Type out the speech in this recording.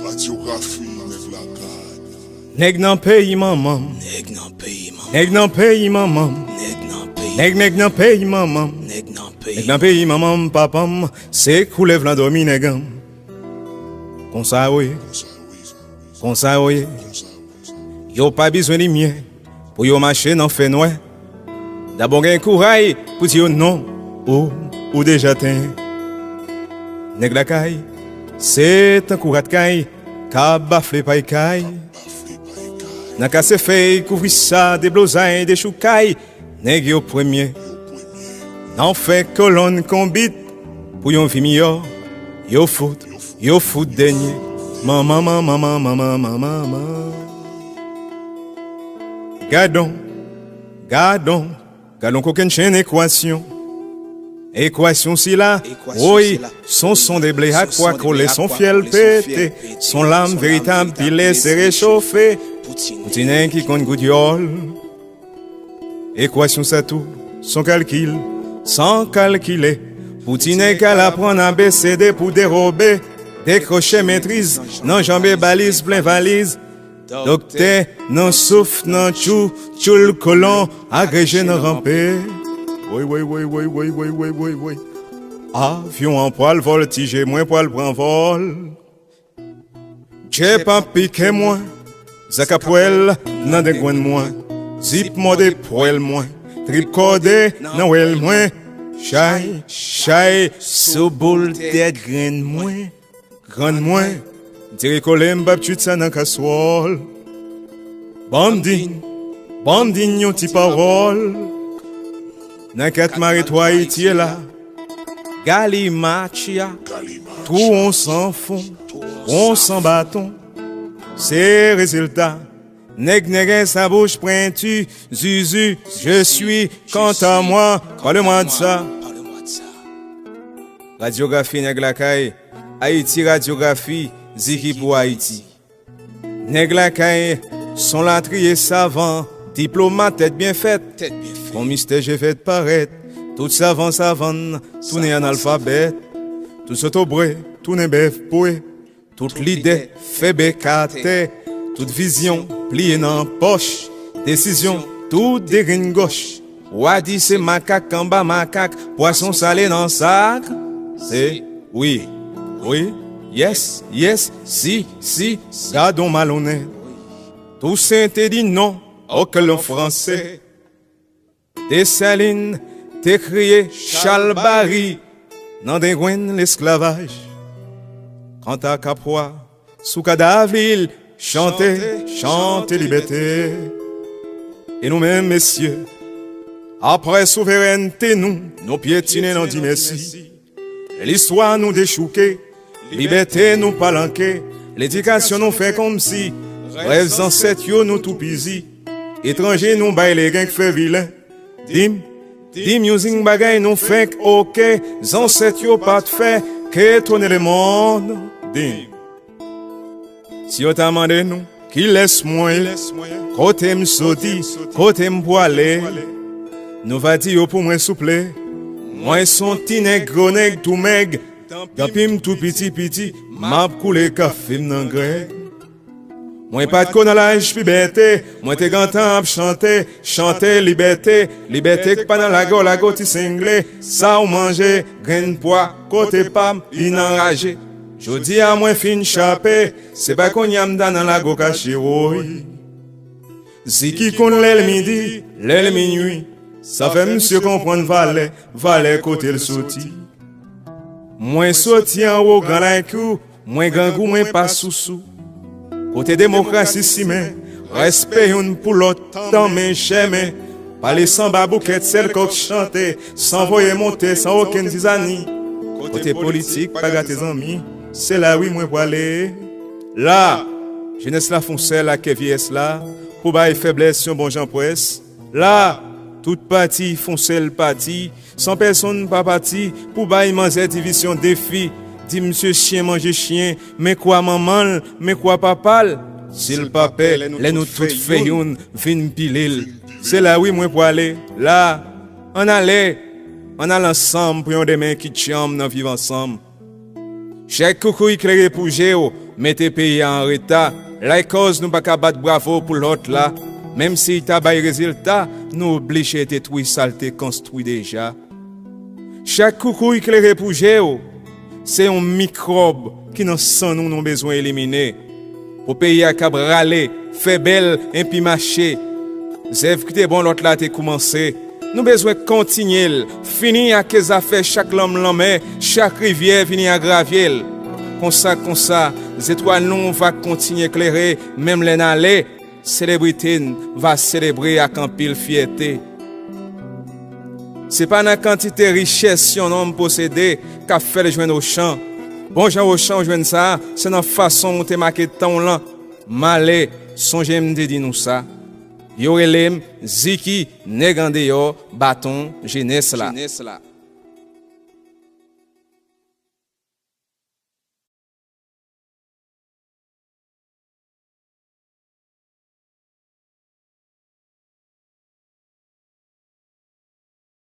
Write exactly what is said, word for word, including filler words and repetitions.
Radyografi nèg lakay. Nèg nan peyi manman m. Nèg nan peyi manman m. Nèg nan peyi manman m. Nèg nan peyi manman m. Nèg nan peyi. Nèg nan peyi manman m, papa m, se koulèv lan dòmi nèg an. Konsa yo ye. Konsa yo ye. Yo pa bizwen limyè pou yo mache nan fènwè. Dabò gen kouray pou di yo non, ou, ou deja tenyen. Nèg lakay, se tankou rat kay k ap bafle pay kay. Nan kase fèy, kouvri sa, deblozay, dechoukay, nèg yo premye. Nan fè kolonn konbit pou yon vi miyò, yo fout, yo fout dènye. Manman, manman, manman, manman, manman. Gadon, gadon, gadon kokennchenn ekwasyon. Ekwasyon sila, woy, son son de ble ak pwa kole, son fyèl pete, son lam veritab pile se rechofe. Pou ti nèg ki konn goud dyòl. Ekwasyon sa tou, son kalkil, san kalkile. Pou ti nèg k al aprann A B C D pou derobe, dekroche metriz, nan janbe baliz plen valiz. Doktè, nan souf, nan tchou, tchoul kolon, agreje nan ranpe. Woy, woy, woy, woy, woy, woy, woy, woy, woy. Avyon an pral vòltije, mwen pral pran vòl. Djèp ap pike mwen, zakapwèl nan dengwenn mwen, zip mòde pwèl mwen, trip kòde nan wèl mwen, chay, chay sou boul tèt grenn mwen. Grann mwen, dire kole m p ap tchwit sa nan kaswòl. Ban m din, ban m din yon ti pawòl. Nan kat mare twa Ayiti la, Galimatya, twou on san fon, on san baton. Se rezilta nèg nègès a bouch pwenti, zuzu, je suis, quant à moi, parle-moi de ça. Radyografi nèg lakay, Ayiti Radyografi, Ziki pou Ayiti. Nèg lakay, son latriye savan, diplomat tèt byen fèt. Tèt byen fèt. Kon mistè je fèt parèt, tout savan savann tounen analfabèt. Tout soto bwè tounen bèf bwè. Tout lidè fè bèk atè, tout vizyon pliye nan pòch, desizyon tout degrenn gòch. Wa di se makak anba makak, pwason sale nan sak. Se wi, wi, yès, yès, si, si, gadon malonèt. Tousen te di non, oklon fransè. Desalin te kriye chalbari nan dengwenn lesklavaj. Kanta Kapwa, sou kadav li, l chante, chante libète. E nou menm, mesye, apre souverènte nou, nou pyetine, nou di mèsi. Listwa nou dechouke, libète nou palanke, ledikasyon nou fè kòmsi, rèv zansèt yo nou toupizi. Etranje nou bay legen k fè vilen. Di m, di m yon zing bagay nou fenk oke, zansèt yo pa t fè, ke twone lemonn. Di m. Si yo ta mande nou, kilès mwen ye? Kote m soti? Kote m pwale? Nou va di yo pou mwen souple. Mwen s on ti nèg gwo nèg tou mèg, danpi m tou piti piti, m ap koule kafe m nan grèg. Mwen pa t ko nan laj pibète, mwen te gentan ap chante, chante libète, libète k pa nan lago, lago ti sengle, sa w manje, grenn pwa, kote pa m, li nan raje. Jodi a mwen fin chape, se pa kounye a m ta nan lago kache woy. Ziki konn lè l midi, lè l minui, sa fè misye konprann valè, valè kote l soti. Mwen soti anwo gran lakou, mwen grangou, mwen pa sousou. Kote demokrasi simen, respè youn pou lòt, tanmen jèmen. Pale sanba boukèt, sèl kòk chante, san voye monte, san okenn zizani. Kote politik pa gate zanmi, se la wi mwen pwale. La, jenès la fon sèl ak kè vyeyès la, pou bay fèblès yon bon jan pwès. La, tout pati fon sèl pati, san pèsonn pa pati, pou bay manzè divizyon defi. Di misye chyen manje chyen, men kwa manman l, men kwa papa l. Si l pa pè, lè nou tout fè youn, vin pile l. Se la wi mwen pwale, la. Ann ale, ann al ansanm pou yon demen ki djanm nan viv ansanm. Chèk koukouy klere pou je w, Mete peyi a an reta, lakòz nou pa ka bat bravo pou lòt la, menm si l ta bay rezilta, nou oblije detwi sa l te konstwi deja. Chak koukouy klere pou je w, se yon mikwòb ki nan san nou nou bezwen elimine. Pou peyi a kab rale, fè bèl, enpi mache. Zèv ki te bon lòt la te koumanse. Nou bezwen kontinye l, fini ak zafè chak lanm lanmè, chak rivyè vini a gravye l. Konsa, konsa, zetwal nou va kontinye klere, menm lè n ale, selebrite n va selebre ak anpil fyète. Se pa nan kantite richès yon nonm posede k ap fè l jwenn ochan. Bon jan ochan w jwenn sa, se nan fason w te make tan w lan. M ale, sonje m te di nou sa. Yo rele m Ziki, nèg andeyò, baton jenès la.